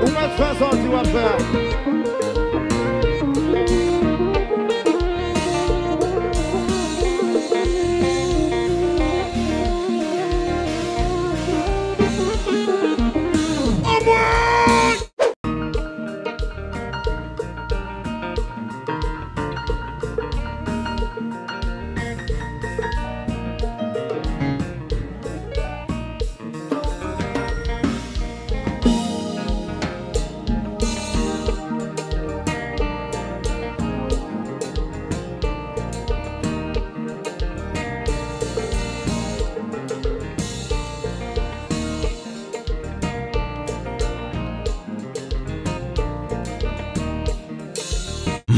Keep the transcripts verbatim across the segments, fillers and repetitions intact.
Ou mèt fè sa w di w ap fè a.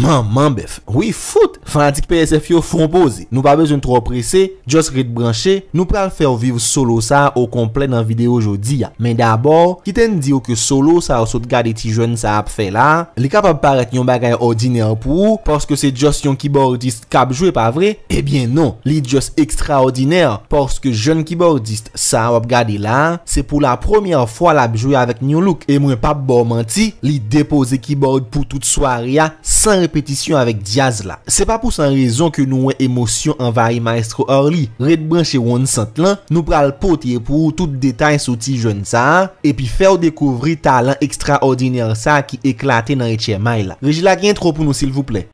Manman bèf. Wi, fout! Fanatik P S F yo, fè w poze. Nou pa bezwen twò prese, just ret branche, nou pral fè w viv solo sa a okonplè nan videyo jodi a. Men dabò, kite n di w ke solo sa a w sot gade ti jèn sa a ap fè la a, li kapab parèt yon bagay òdinè pou ou, paske se just yon kibòdis k ap jwe, pa vre? Ebyen non, li just ekstraòdinè, paske jèn kibòdis sa a w ap gade la a, se pou la premyè fwa l ap jwe avèk New Look. E mwen p ap ba w manti, li depoze kibòd pou tout sware a, san repetisyon avèk djaz la. Se pa pou san rezon ke nou wè emosyon anvayi Maestro Arly. Ret branche One Sant lan, nou pral pote pou ou tout detay sou ti jèn sa a, epi fè w dekouvri talan ekstraòdinè sa a ki eklate nan H M I la. Reji, lage entwo pou nou, silvouplè.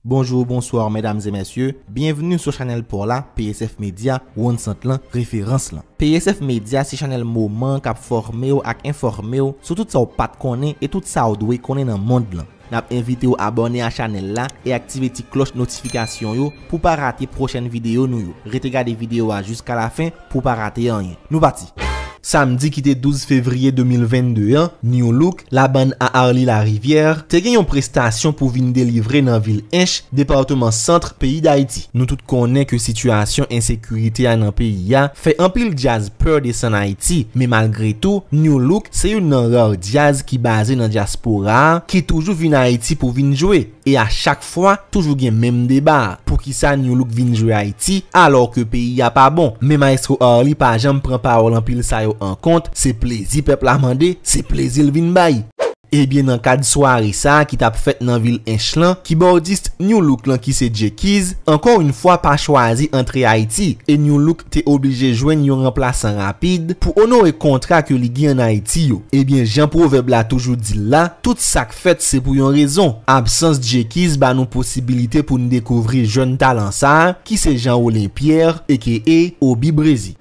Bonjou, bonswa, medam e mesye. Byenvni sou chanèl pa w la, P S F Media, One Sant lan, referans lan. P S F Media se chanèl moman k ap fòme w ak enfòme w sou tout sa w pa t konnen e tout sa w dwe konnen nan mond lan. N ap envite w abòne a chanèl la e aktive ti klòch notifikasyon yo pou w pa rate pwochèn videyo nou yo. Rete gade videyo a jiska lafen pou w pa rate anyen. Nou pati! Samdi ki te douz fevriye de mil vennde an, New Look, labann a Arly Larivière, te gen yon prestasyon pou vin delivre nan vil Ench, depatman Sant, peyi Dayiti. Nou tout konnen ke sitiyasyon ensekirite a nan peyi a fè anpil djaz pè desann Ayiti, men malgre tou, New Look se youn nan ra djaz ki baze nan dyaspora a, ki toujou vin Ayiti pou vin jwe. E a chak fwa, toujou gen menm deba a. Poukisa New Look vin jwe Ayiti, alò ke peyi a pa bon? Men Maestro Arly pa janm pran pawòl anpil sa yo an kont, se plezi pèp la mande, se plezi l vin bay. Ebyen, nan kad sware sa a ki t ap fèt nan vil Ench lan, kibòdis New Look lan ki se Djekiz, ankò yon fwa pa chwazi antre Ayiti, e New Look te oblije jwenn yon ranplasan rapid pou onore kontra ke li gen ann Ayiti yo. Ebyen, jan pwovèb la toujou di l la, tout sa k fèt se pou yon rezon. Absans Djekiz ba nou posibilite pou n dekouvri jèn talan sa a, ki se Jean Rolin Pierre, aka Oby Breezy.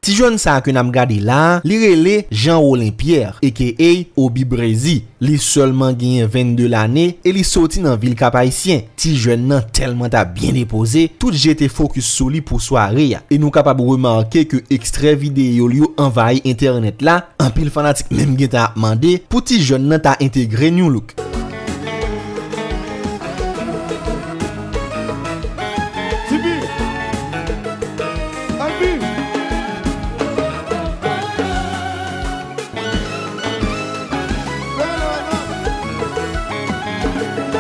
Ti jèn sa a ke n ap gade la a, li rele Jean Rolin Pierre, aka Oby Breezy. Li sèlman genyen vennde lane e li soti nan vil Kap Ayisyen. Ti jèn nan tèlman t ap byen depoze, tout je te fokis sou li pou sware a. E nou kapab remake ke ekstrè videyo l yo anvayi entènèt la, anpil fanatik menm gentan ap mande pou ti jèn nan ta entegre New Look. Tibi! Albi! Leve lòrèy la!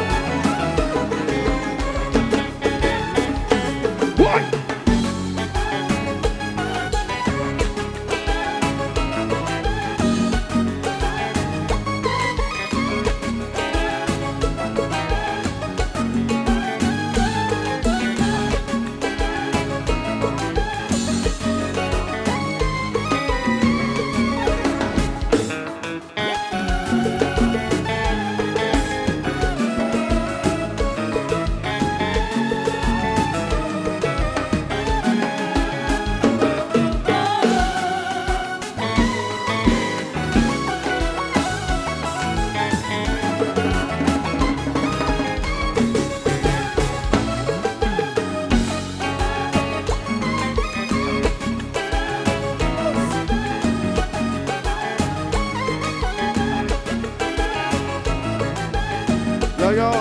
Yo, yo.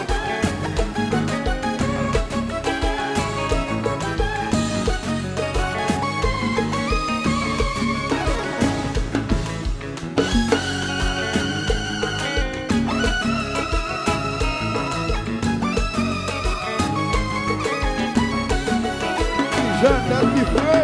Ti jèn nèt ki fre.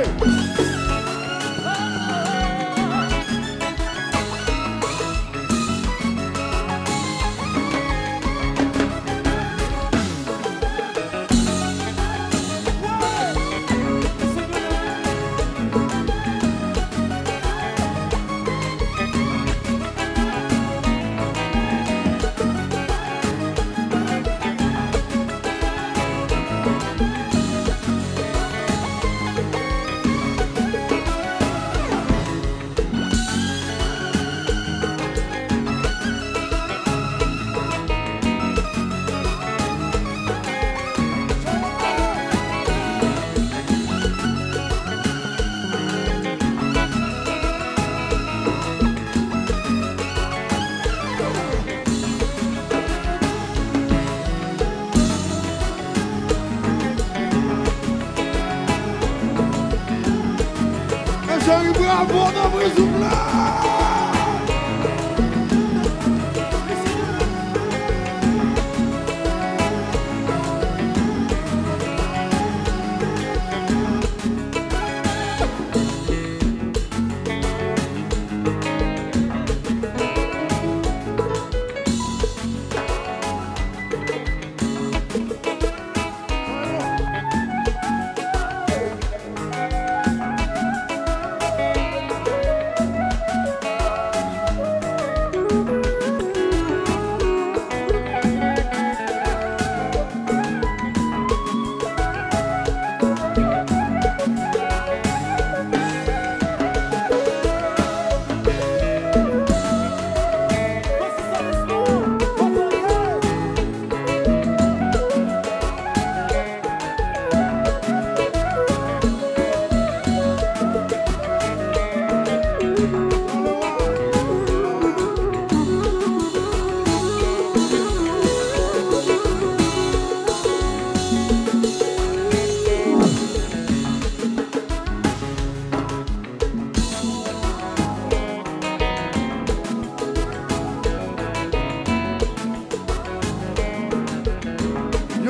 Mezanmi, bravo nan prizon la!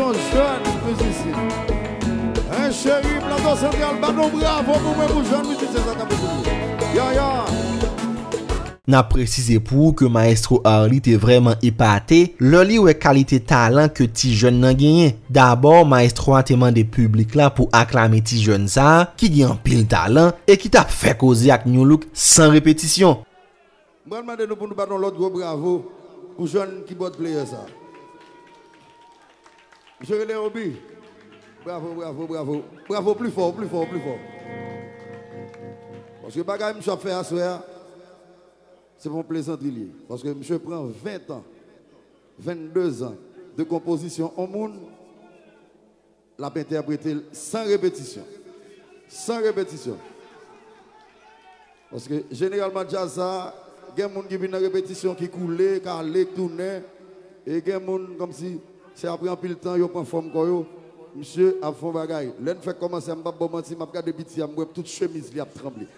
Yon jèn mizisyen. Hein, cheri, Plato Santral, bat yon bravo pou mwen pou jèn mizisyen sa k ap vini. Ya, ya. N ap presize pou ou ke Maestro Arly te vrèman epate lè li wè kalite talan ke ti jèn nan genyen. Dabò, Maestro a te mande piblik la pou aklame ti jèn sa a, ki gen anpil talan e ki t ap fè koze ak Nu Look san repetisyon. M pral mande nou pou nou bat yon lòt gwo bravo pou jèn keyboard player sa. Misye rele Obi. Bravo, bravo, bravo. Bravo, pli fò, pli fò, pli fò. Paske bagay misye ap fè aswè a, se pa yon plezantri li ye. Paske misye pran ven tan, vennde zan de konpozisyon yon moun, l ap entèprete l san repetisyon. San repetisyon. Paske jeneralman djaz sa, gen moun ki vin nan repetisyon ki koule, k ale, k tounen, e gen moun kòmsi se apre anpil tan yo pran fòm kò yo. Misye ap fè yon bagay. Lè n fèk kòmanse a, m p ap ba w manti, m ap gade piti a, m wè tout chemiz li ap tranble.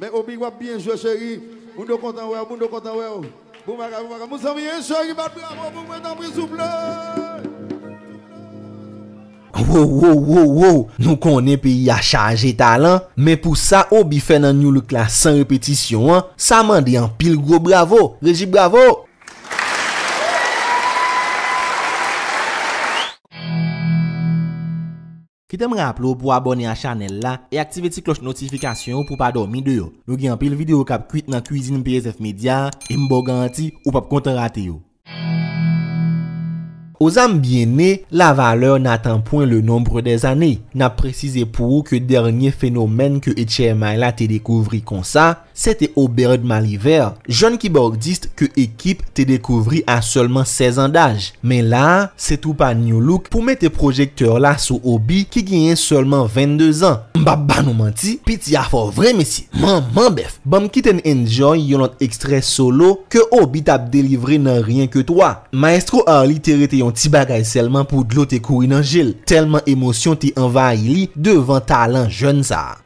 Men Obi, w ap byen jwe, cheri. Moun yo kontan wè w, moun yo kontan wè w. Bon bagay, bon bagay. Moun zanmi, en cheri, bat bravo pou mwen, tanpri, souple. Wo, wo, wo, wo! Nou konnen peyi a chaje talan, men pou sa Obi fè nan Nu Look la san repetisyon an, sa mande anpil gwo bravo! Reji, bravo! Kite m raple w pou w abòne a chanèl la e aktive ti klòch notifikasyon yo pou w pa dòmi deyò. Nou gen anpil videyo k ap kwit nan kwizin P S F Media e m ba w garanti ou p ap kontan rate yo. Aux âmes bien nées, la valeur n'attend point le nombre des années. N ap presize pou ou ke dènye fenomèn ke H M I la te dekouvri konsa, se te Oberd Maliver, jèn kibòdis ke ekip te dekouvri a sèlman sèz an daj. Men la a, se tou pa New Look pou mete pwojektè la sou Oby ki genyen sèlman venndezan. M p ap ba nou manti, piti a fò vre mesye. Manman bèf. Ban m kite n enjoy yon lòt ekstrè solo ke Oby t ap delivre nan Rien que toi. Maestro Arly te rete yon ti bagay sèlman pou dlo te kouri nan je l, tèlman emosyon te anvayi li devan talan jèn sa a.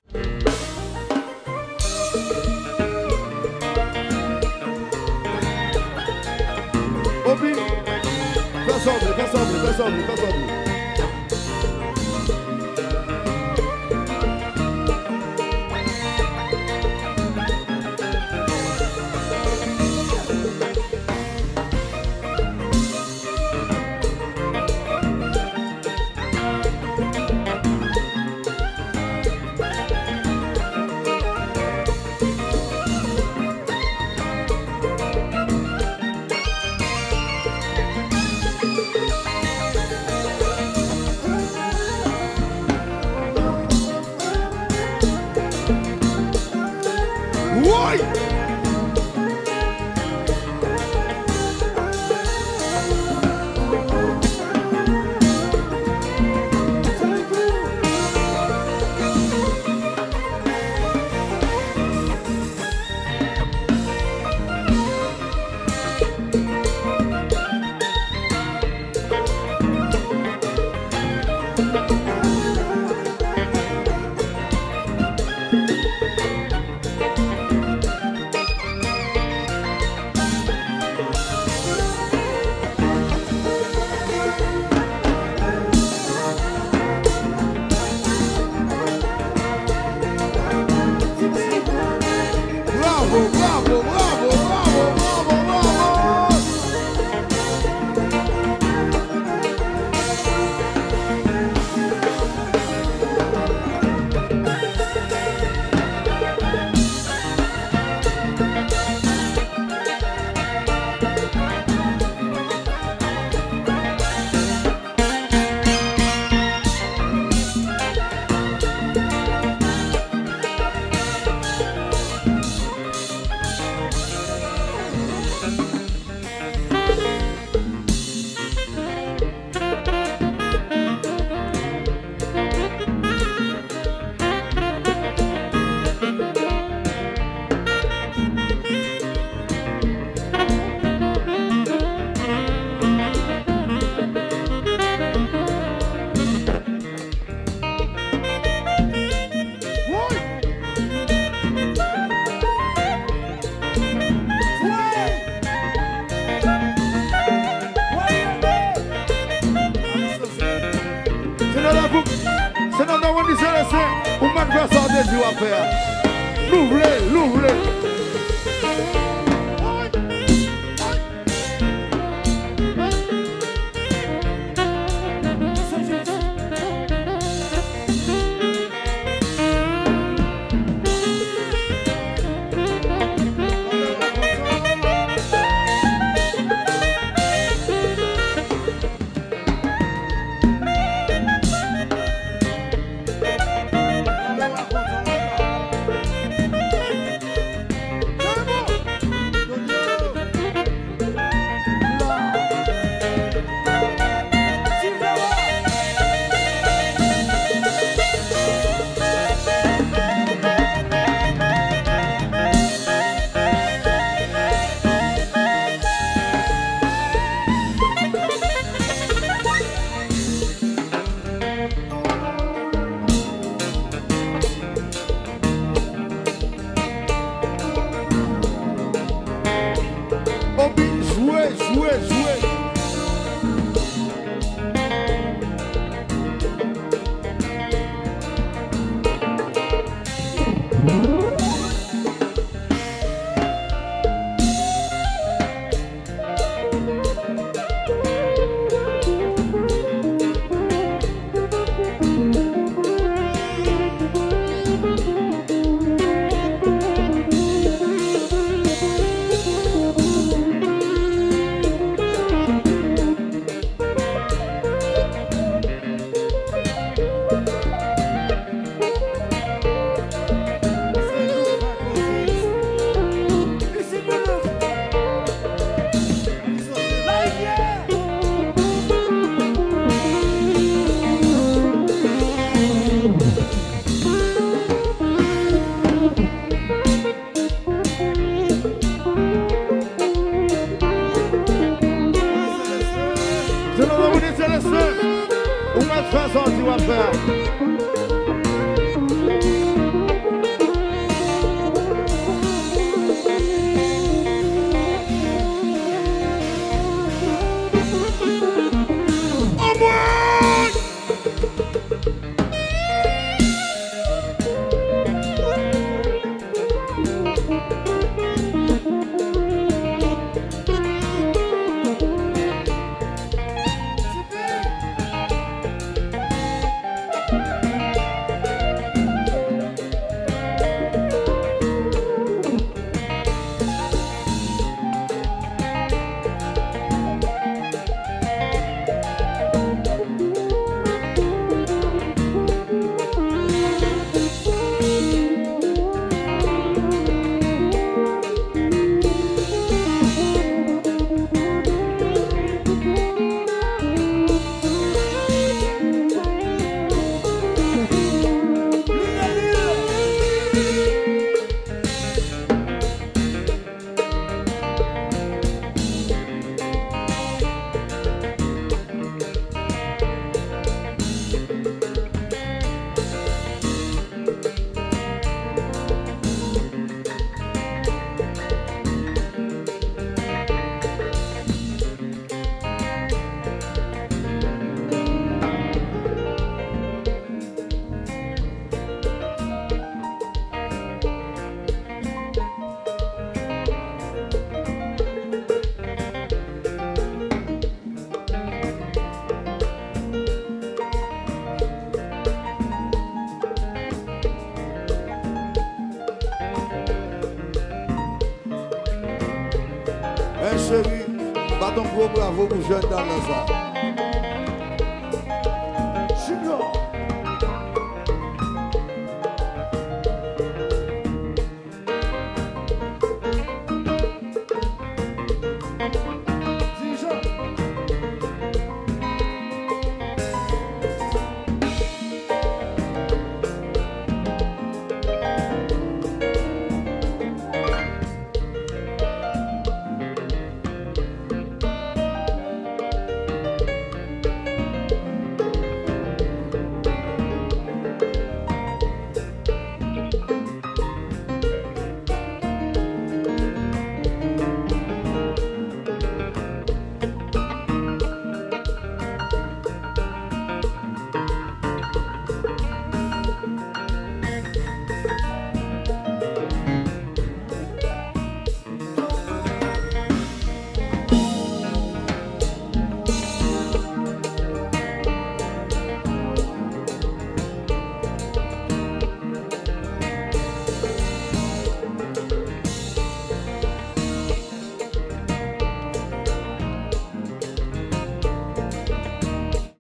Obi, fè sa w vle, fè sa w vle, fè sa w vle, fè sa w vle. Woy! Bravo, bravo, bravo, bravo, bravo, bravo, bravo! Se nan lakou, se nan Nòwandi Selestin, ou mèt fè sa w te di w ap fè a. Nou vle, nou vle. Ou mèt fè sa w di w ap fè a. Mèsi, cheri. Bat yon gwo bravo pou jèn talan sa. Junior.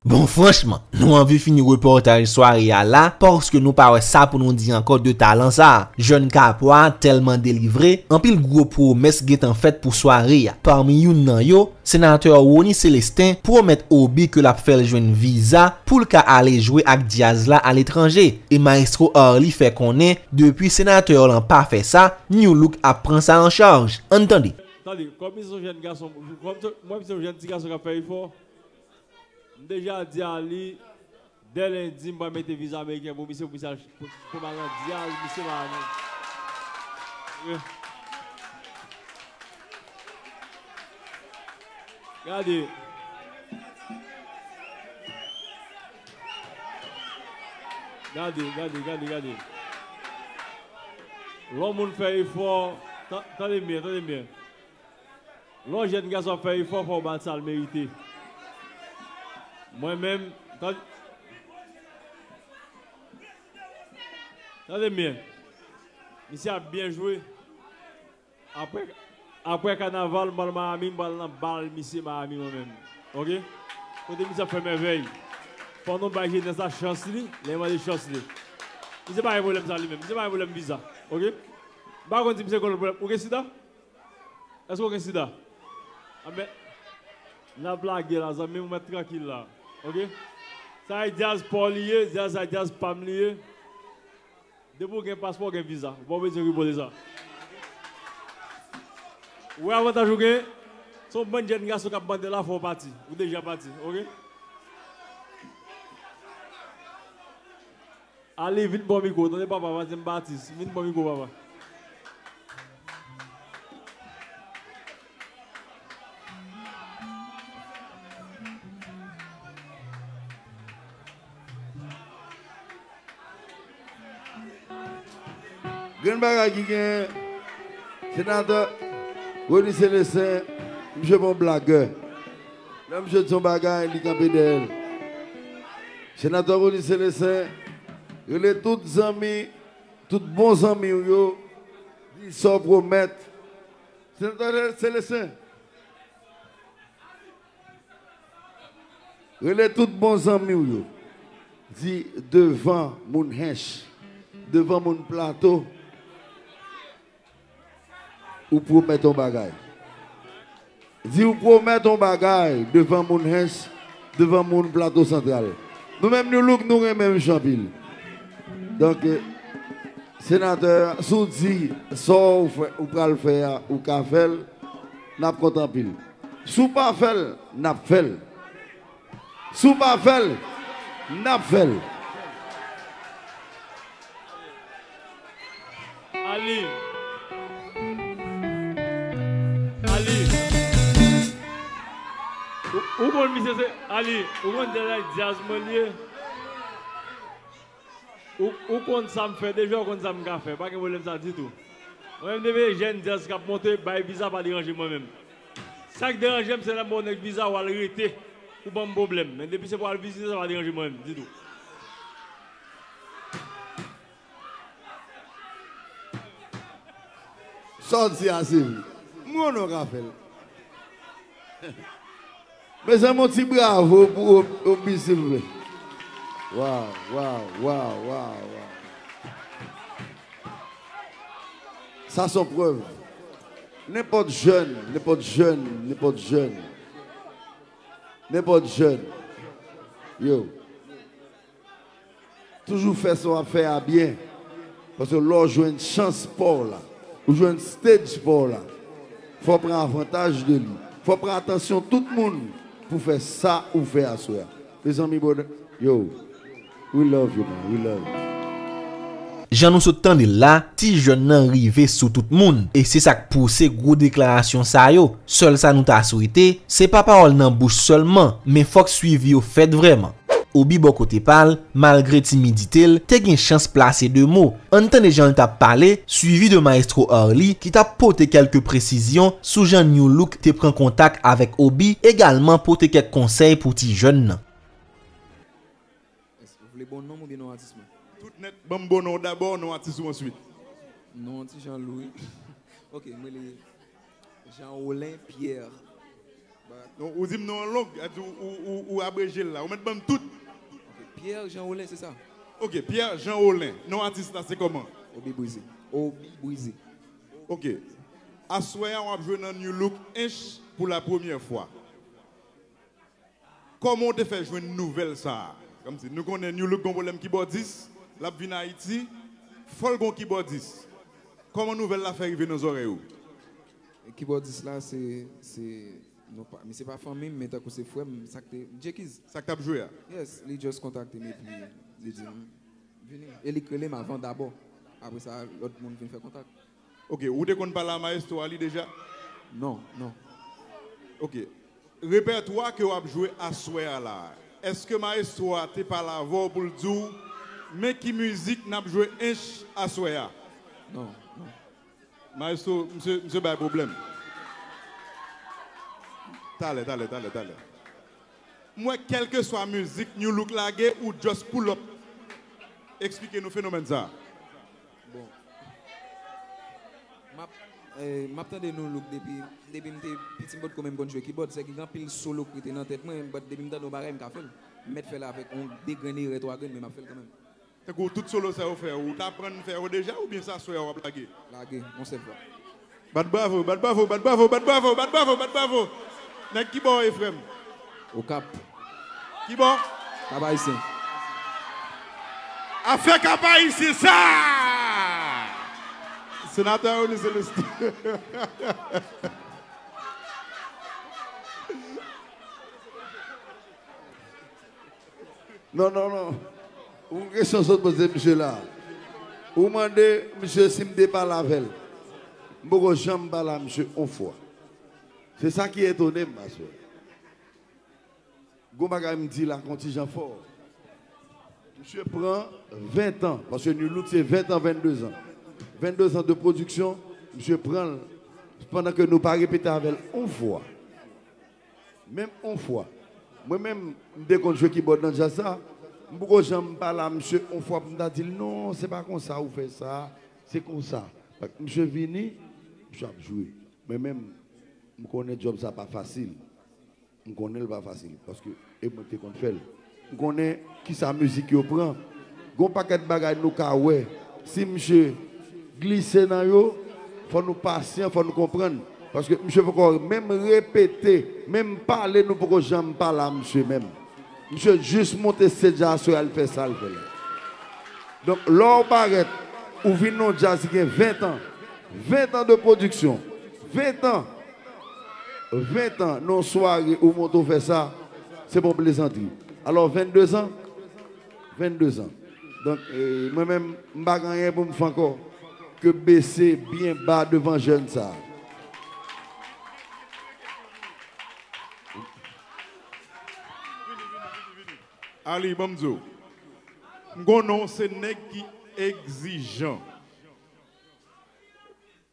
Bon, franchman, nou anvi fini repòtaj sware a la, paske nou pa wè sa pou nou di ankò de talan sa a. Jèn Kapwa a tèlman delivre, anpil gwo pwomès gentan fèt pou sware a. Pami youn nan yo, Senatè Rony Célestin pwomèt Oby ke l ap fè l jwenn viza pou l ka ale jwe ak djaz la aletranje, e Maestro Arly fè konnen depi senatè lan pa fè sa, New Look ap pran sa an chaj. Ann tande. Tande, kòm misye se yon jèn gason, kòm se, mwen, misye se yon jèn ti gason k ap fè efò, m deja di Arly, dè lendi, m pral mete viza ameriken pou misye, pou misye al, pou, pou m al nan djaz misye Miami. Wi. Gade. Gade, gade, gade, gade. Lè yon moun fè efò, tan-, tande m byen, tande m byen. Lè yon jèn gason ap fè efò, fò w ba l sa l merite. Mwen menm, tan-, tande m byen. Misye ap byen jwe. Apre, apre kanaval, m pral Miami, m pral nan bal misye Miami mwen menm. Oke? Kote misye ap fè mèvèy. Fò nou bay jenès la chans li, lè l mande chans li. Misye pa gen pwoblèm sa li menm. Misye pa gen pwoblèm viza. Oke? M pa konn si misye gen pwoblèm. Ou gen sida? Èske w gen sida? Anben, n ap lage la, zanmi m, ou mèt trankil la. Oke? Sa e djaz pa w li ye, djaz sa e djaz pa m li ye. Depi w gen paspò, w gen viza. Ou pa bezwen ripote sa. Ou wè avantaj ou gen? Se yon bann jèn gason k ap mande la, fò w pati. Ou deja pati, oke? Ale, vin pran mikwo, tande papa, pa di m Batis. Vin pran mikwo, papa. Grenn bagay ki gen Senatè Rony Celestin, misye pa yon blagè. Lè misye di yon bagay, li kanpe dèyè l. Senatè Rony Celestin, rele tout zanmi, tout bon zanmi w yo, di sa w pwomèt. Senatè Celestin, rele tout bon zanmi w yo. Di devan moun Hench, devan moun Plato, ou pwomèt yon bagay. Di ou pwomèt yon bagay devan moun Hench, devan moun Plato Santral. Nou menm New Look, nou renmen misye anpil. Donk, eh, senatè, si w di sa w fè, ou pral fè a, ou ka fè l, n ap kontan anpil. Si w pa fè l, n ap fè l. Si w pa fè l, n ap fè l. Ali. Ali. Ou, ou konn misye se Ali. Ou konn dèyè dyaz mwen li ye. Ou, ou konn sa m fè deja, ou konn sa m ka fè. Pa gen pwoblèm sa ditou. Mwen menm, depi jèn dyaz k ap monte, bay viza pa deranje mwen menm. Sa k deranje m, se lè m ba yon nèg viza, w al rete pou ban m pwoblèm. Men depi se pou al vizite, sa pa deranje mwen menm ditou. Sa w di a, se vre. M konnen w ka fè l. Mezanmi, yon ti bravo pou Obi, silvouplè. Waw, waw, waw, waw, waw. Sa se yon prèv. Nenpòt jèn, nenpòt jèn, nenpòt jèn. Nenpòt jèn. Yo. Toujou fè sa w ap fè a byen. Paske lè w jwenn chans pa w la, ou jwenn stage pa w la, fò w pran avantaj de li. Fò w pran atansyon tout moun pou fè sa ou fè aswè a. Mezanmi, brother, yo, we love you, man, we love you. Jan nou sot tande l la, ti jèn nan rive sou tout moun, e se sa k pouse gwo deklarasyon sa yo. Sèl sa nou ta swete, se pa pawòl nan bouch sèlman, men fòk swivi yo fèt vrèman. Obi bò kote pa l, malgre timidite l, te gen chans plase de mo. Ann tande jan l t ap pale, swivi de Maestro Arly ki t ap pote kèlke presizyon sou jan New Look te pran kontak avèk Obi, egalman pote kèk konsèy pou ti jèn nan. Èske w vle bon non m oubyen non atis mwen? Tout nèt, ban m bon non w dabò, non atis ou answit. Non ti jan lou wi. Ok, m rele Jean Rolin Pierre. Non, ou di m non an long, sa di ou, ou, ou, ou abreje l la. Ou mèt ban m tout. Ok, Pierre Jean Rolin, se sa? Ok, Pierre Jean Rolin. Non atis la se kòman? Obi Brize. Obi Brize. Ok. Aswè a w ap jwe nan New Look Ench pou la premyè fwa. Kòman w te fè jwenn nouvèl sa a? Kòmsi nou konnen New Look gon pwoblèm kibòdis, l ap vin Ayiti, fò l gon kibòdis. Kòman nouvèl la fè rive nan zòrèy ou? Kibòdis la se, se, non pa, misye pa fanmi m, men tankou se frè m, sa k te, Djekiz. Sa k t ap jwe a? Yes, li just kontakte m epi li di m, vini. E li k rele m avan dabò. Apre sa, lòt moun vin fè kontak. Ok, ou te konn pale a maestro a li deja? Non, non. Ok. Repètwa ke w ap jwe aswè a la, èske maestro a te pale avè w pou l di w, men ki mizik n ap jwe ench aswè a? Non, non. Maestro, misye, misye bay pwoblèm. Talè, talè, talè, talè. M wè kèlkeswa mizik New Look lage, ou just pull up. Eksplike nou fenomèn sa a. Bon. M ap, eh, m ap tande New Look depi, depi m te piti, m potko menm konn jwe kibòd. Sèke gen anpil solo k rete nan tèt mwen, but depi m tande yon bagay, m ka fè l. M mèt fè l avèk yon de grenn erè, twa grenn, men m ap fè l kanmenm. Tankou tout solo sa yo fè, ou t aprann fè yo deja oubyen se aswè a w ap lage? Lage, yon sèl fwa. Bat bravo, bat bravo, bat bravo, bat bravo, bat bravo, bat bravo. Nèg ki bò w ye, frè m? Okap. Ki bò? Kap Ayisyen. Afè Kap Ayisyen sa! Senatè Rony Celestin. Non, non, non. Ou kesyon sot poze misye la. Ou mande misye si m te pale avè l. M poko janm pale a misye yon fwa. Se sa ki etone m aswè. Gon bagay m di la kontijan fò. Misye pran ven tan, paske Nu Look se ven tan, venndezan. Venndezan de pwodiksyon, misye pran l pandan ke nou pa repete avè l yon fwa. Menm yon fwa. Mwen menm, m te konn jwe kibòd nan djaz sa, m poko janm pale a misye yon fwa pou m ta di l, "Non, se pa konsa ou fè sa, se konsa." Misye vini, misye ap jwe. Mwen menm, m konnen djòb sa pa fasil. M konnen l pa fasil, paske e mwen ki te konn fè l. M konnen kisa mizik yo pran. Gon pakèt bagay nou ka wè. Si misye glise nan yo, fò nou pasyan, fò nou konprann. Paske misye poko menm repete, menm pale, nou poko janm pale a misye menm. Misye jis monte stage la aswè a, l fè sa l fè la. Donk, lè w parèt, ou vin nan yon djaz ki gen ven tan, ven tan de pwodiksyon, ven tan, ven tan nan yon sware ou monte w fè sa, se pa yon plezantri. Alò, venndezan, venndezan. Donk, eh, mwen menm, m pa gen anyen pou m fè ankò ke bese byen ba devan jèn sa. Ali, ban m di w. M konnen w se nèg ki egzijan.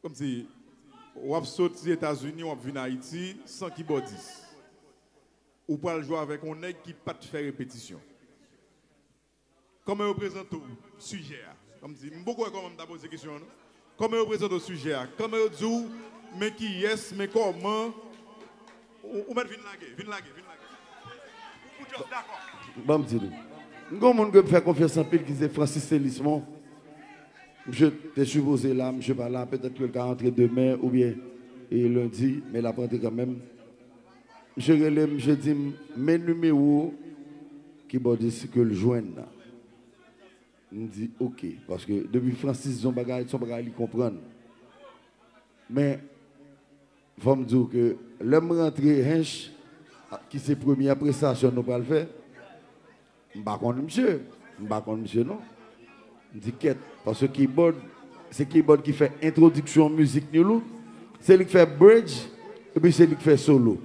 Kòmsi, w ap soti Etazini, w ap vin Ayiti san kibòdis. Ou pral jwe avèk yon nèg ki pa t fè repetisyon. Kòman yo prezante w sijè a? Kòmsi, m poko wè kòman m ta poze kesyon an, non. Kòman yo prezante w sijè a? Kòman yo di w, men kiyès, men kòman? Ou, ou mèt vin lage, vin lage, vin lage. Ou, ou just dakò. Ban m di nou. M gon moun ke m fè konfyans anpil ki se Francis Célismond. Misye te sipoze la, misye pa la, petèt ke l ka rantre demen oubyen e lendi, men l ap rantre kanmenm. Misye rele m, misye di m, "Men nimewo kibòdis ke l jwenn nan." M di, "Oke." Paske depi Francis di yon bagay, se yon bagay li konprann. Men, fò m di w ke lè m rantre Hench, a, ki se premye prestasyon nou pral fè, m pa konn misye. M pa konn misye, non. M di, "Kèt." Paske kibòd, se kibòd ki fè entwodiksyon mizik Nu Look. Se li k fè bridge, epi se li k fè solo.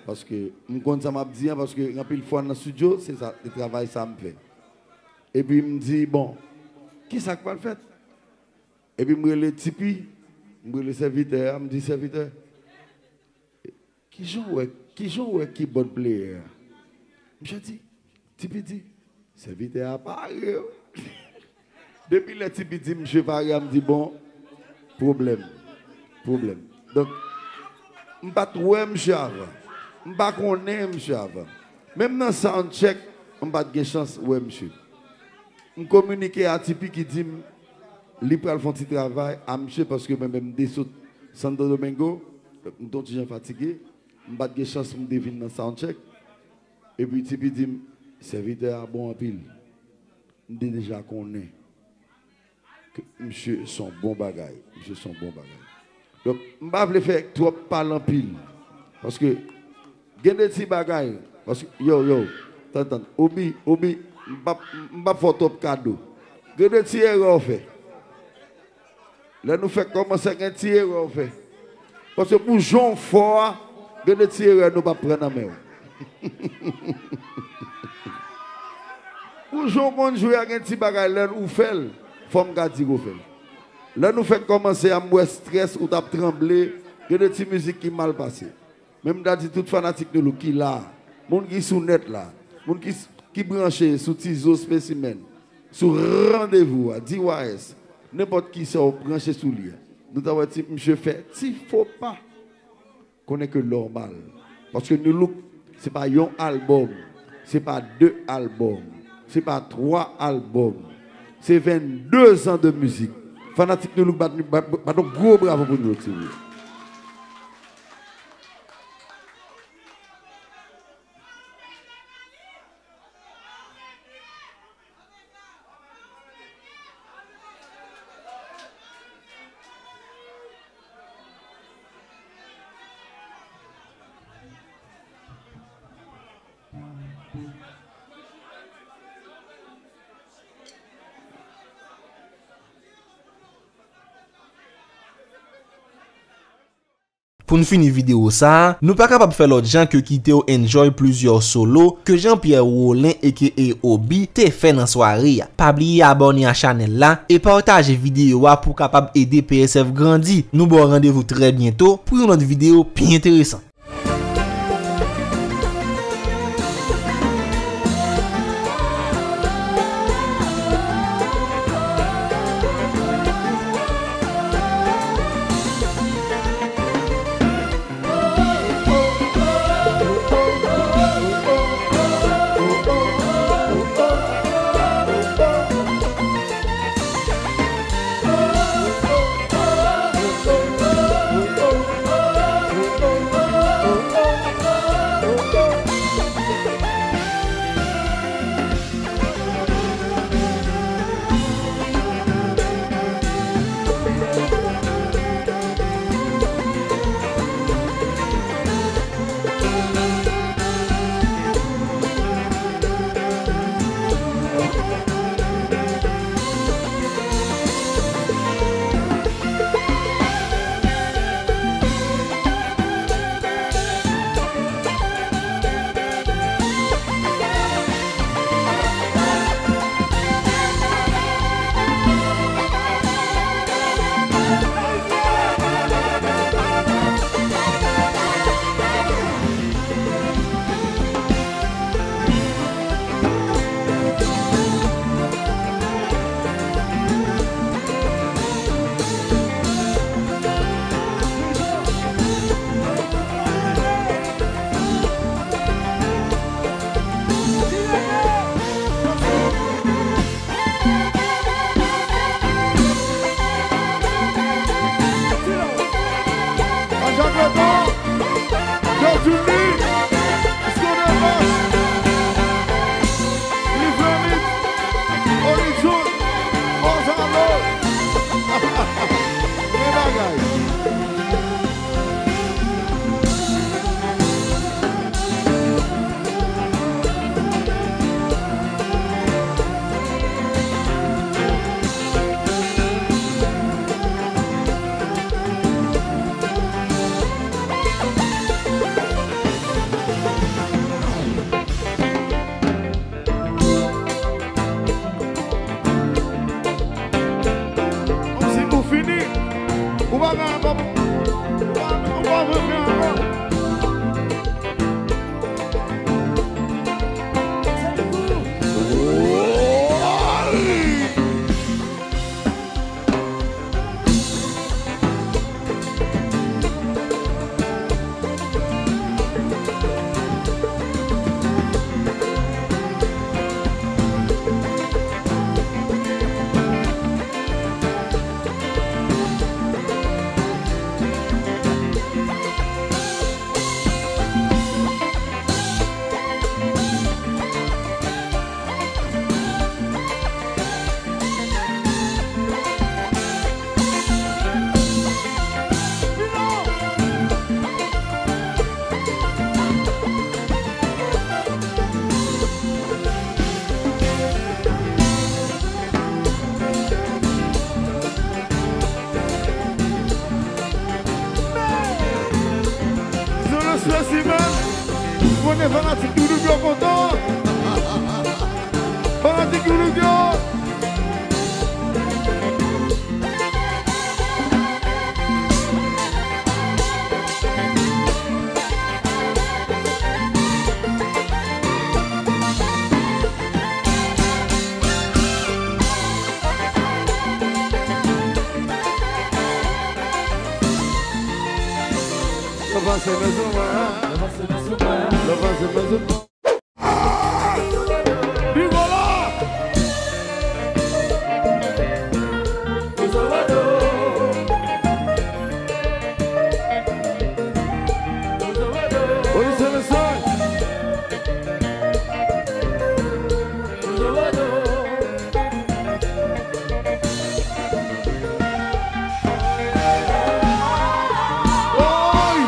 Paske m konn sa m ap di an, paske anpil fwa nan estidyo, se sa, se travay sa m fè. Epi m di, "Bon, kisa k pral fèt?" Epi m rele Tipi, m rele sèvitè a, m di, "Sèvitè, kijan w wè, kijan w wè kibòd player a?" Misye di, Tipi di, "Sèvitè a pare." Depi lè Tipi di misye pare a, m di, "Bon, pwoblèm, pwoblèm." Donk, m pa t wè misye avan. M pa konnen misye avan. Menm nan sound check, m pa t gen chans wè misye. M kominike a Tipi ki di m li pral fè yon ti travay a misye paske mwen menm m te sot Santo Domingo, m te yon ti jan fatige, m pa t gen chans pou m te vin nan sound check. Epi Tipi di m, "Sèvitè a bon anpil." M te deja konnen ke misye se yon bon bagay. Misye se yon bon bagay. Donk, m pa vle fè twòp pale anpil. Paske gen de ti bagay. Paske, yo, yo, tann, tann. Obi, Obi, m p ap, m p ap fè w twòp kado. Gen de ti erè w fè. Lè nou fèk kòmanse, gen ti erè w fè. Paske pou jan w fò a, gen de ti erè nou p ap pran nan men w. Pou jan w konn jwe a, gen ti bagay lè ou fè l, fò m ka di ke w fè l. Lè nou fèk kòmanse a, m wè strès ou t ap tranble, gen de ti mizik ki mal pase. Men m ta di tout fanatik Nou Look ki la, moun ki sou nèt la, moun ki, ki branche sou Tizo Specimen, sou Randevou a, D Y S, nenpòt kisa w branche sou li a. Nou ta wè ti misye fè ti fo pa. Konnen ke nòmal. Paske Nou Look, se pa yon albòm, se pa de albòm, se pa twa albòm, se venndezan de mizik. Fanatik Nou Look, bat, bat, bat yon gwo bravo pou Nou Look, silvouplè. Pou n fini videyo sa a, nou pa kapab fè lòt jan ke kite w enjoy plizyè solo ke Jean Pierre Rolin aka Oby te fè nan sware a. Pa bliye abòne a chanèl la e pataje videyo a pou w kapab ede P S F grandi. Nou ba w randevou trè byento pou yon lòt videyo pi enteresan. Kòmsi ou fini. Ou pa ka ankò. Ou pa, ou pa vle fè ankò. Zolo Specimen, konnen fanatik Doudouk yo kontan. Fanatik Doudouk yo. Lè pase men sou mwen. Lè pase men sou mwen. Rigolo! Polis se mesaj. Oy!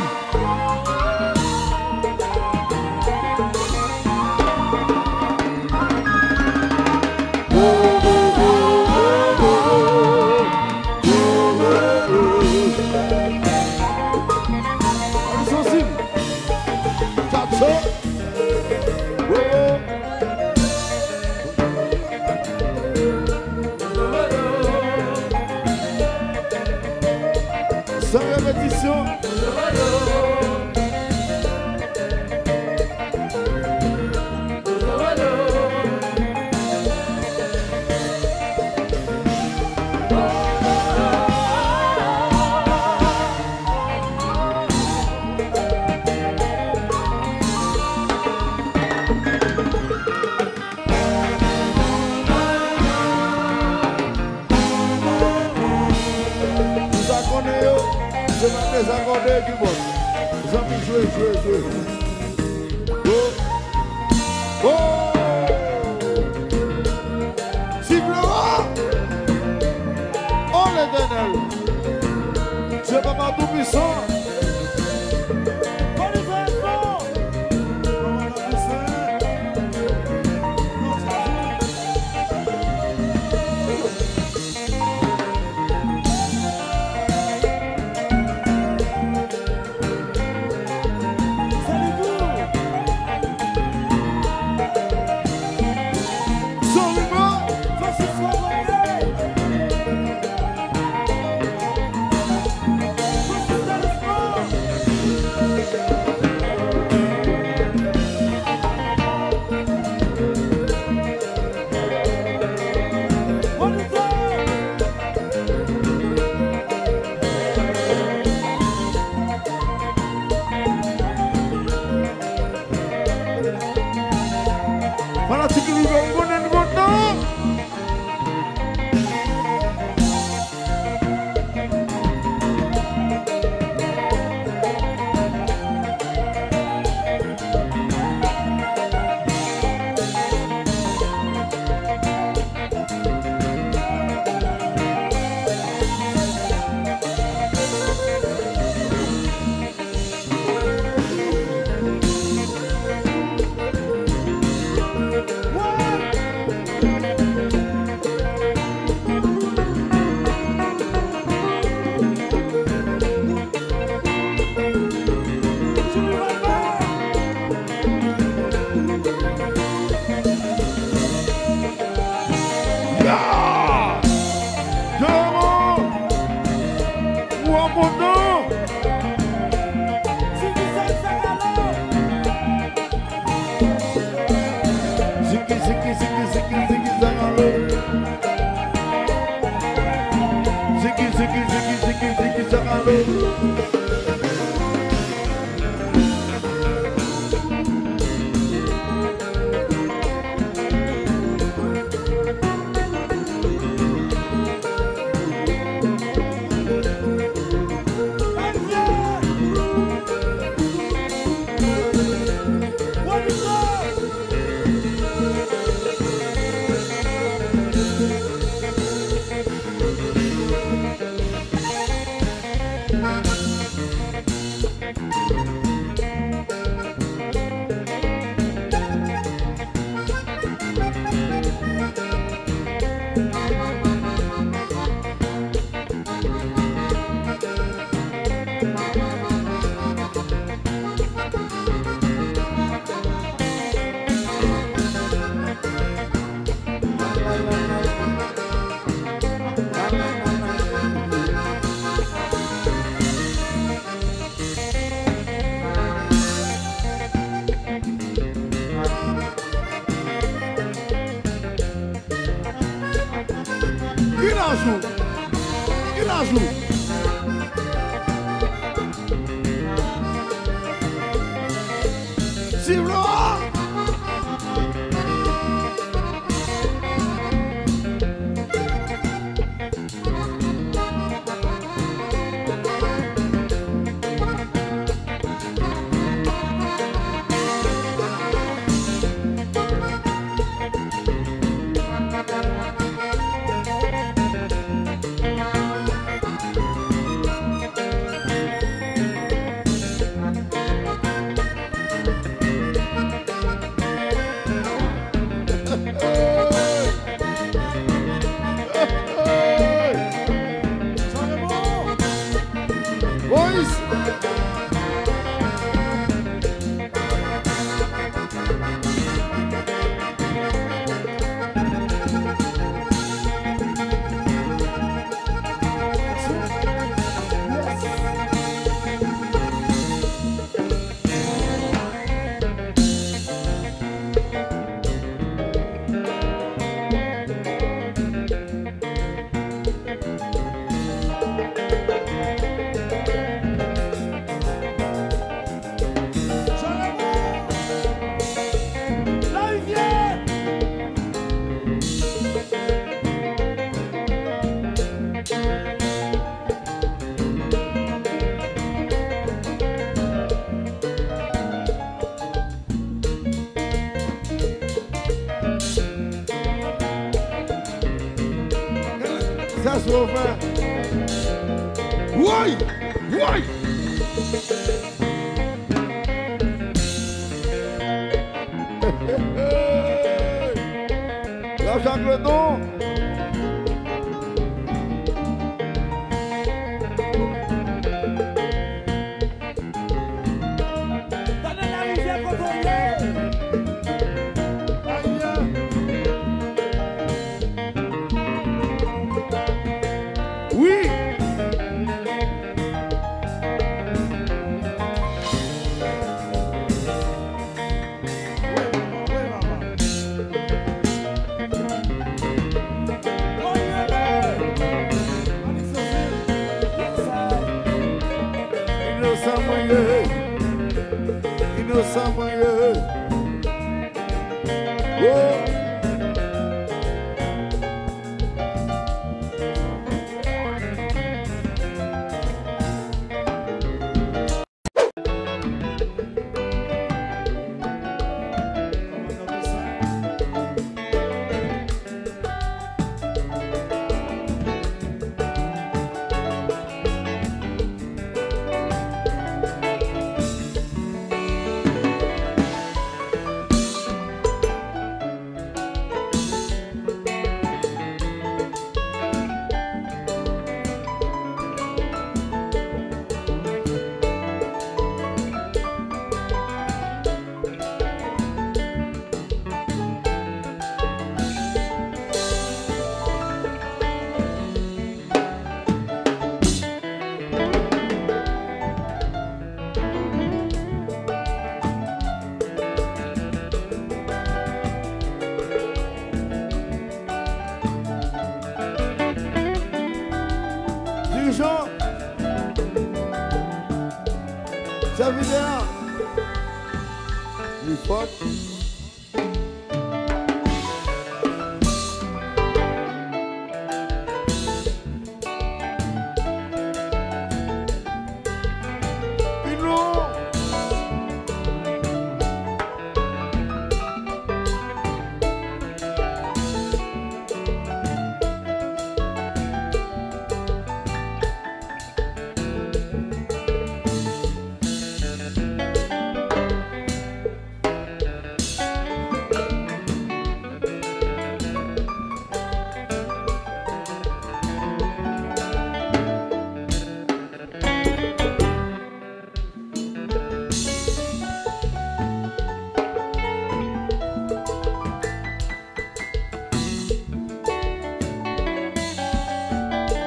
Ou sa konnen yo, se pa dezakòde ki bon. Zanmi, jwe, jwe, jwe. Oh! Oh! Siffle haut! Oh, Letènèl! Dye Papa Toupisan! Fanatik li rive, m konnen nou kontan. Ya! Demo! Ou an kontan? Ziki, ziki, ziki, ziki, ziki, ziki, zangalo. Ziki, ziki, ziki, ziki, ziki, zangalo. Ki laj ou? Ki laj ou? Siffle! Sovè. Woy! Woy! Rap Jakleton. Tande larivyè kote w ye. Ayi. Wi. Inosan mwen ye. Inosan mwen ye. Oh. Dirijan, sèvitè a, li fòt.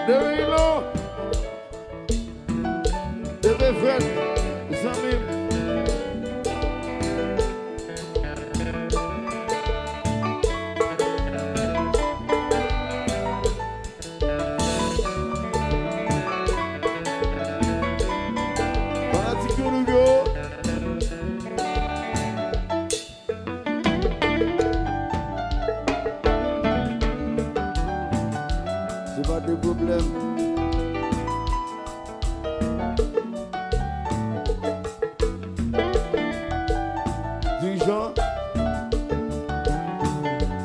Deme Ilo. Deme Frèd, zanmi m. Fanatik yo, nou yo. Se pa de pwoblèm. Dirijan.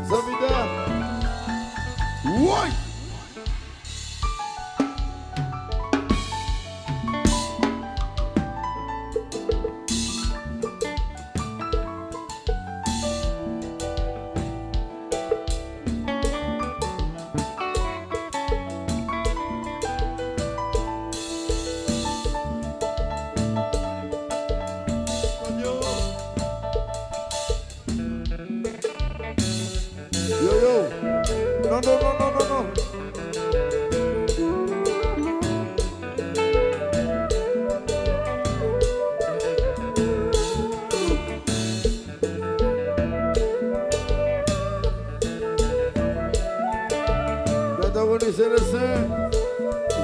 Zanmi Dan. Woy! Yo, yo. Non, non, non, non, non, non. Mèt Agonis e Lesen,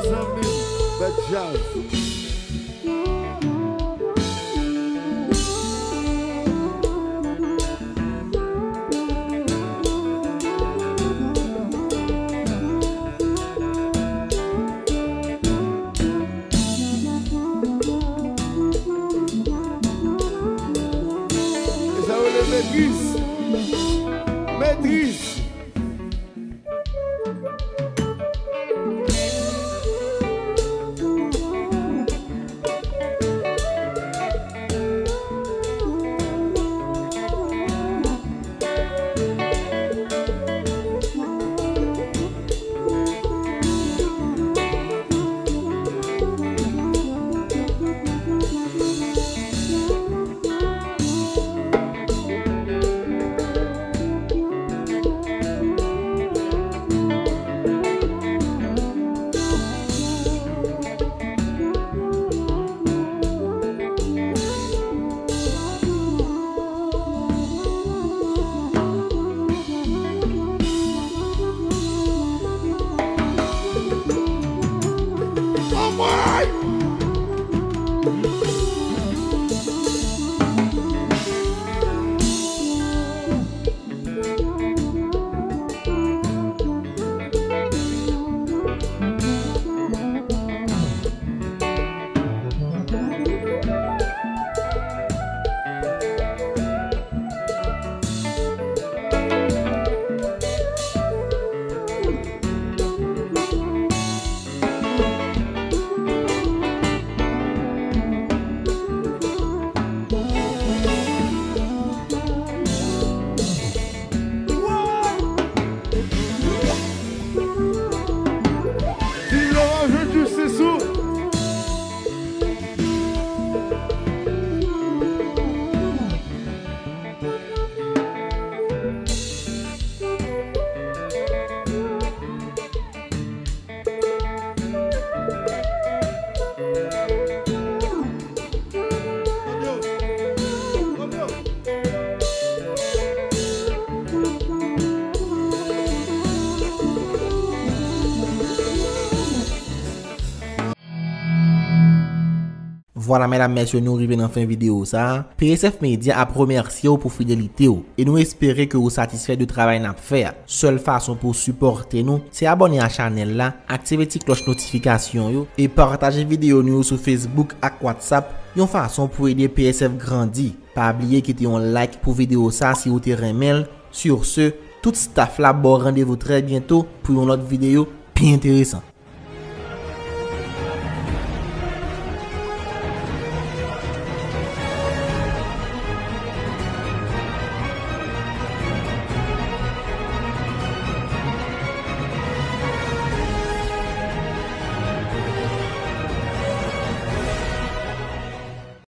zanmi m, bèl djaz. E sa yo rele metriz. Metriz. Vwala medam mesye, nou rive nan fen videyo sa a. P S F Media ap remèsye w pou fidelite w e nou espere ke ou satisfè de travay n ap fè a. Sèl fason pou w sipòte nou se abòne a chanèl la, aktive ti klòch notifikasyon yo e pataje videyo nou yo sou Facebook ak WhatsApp yon fason pou ede P S F grandi. Pa bliye kite yon like pou videyo sa a si ou te renmen l. Sur ce, tout staff la ba w randevou trè byento pou yon lòt videyo pi enteresan.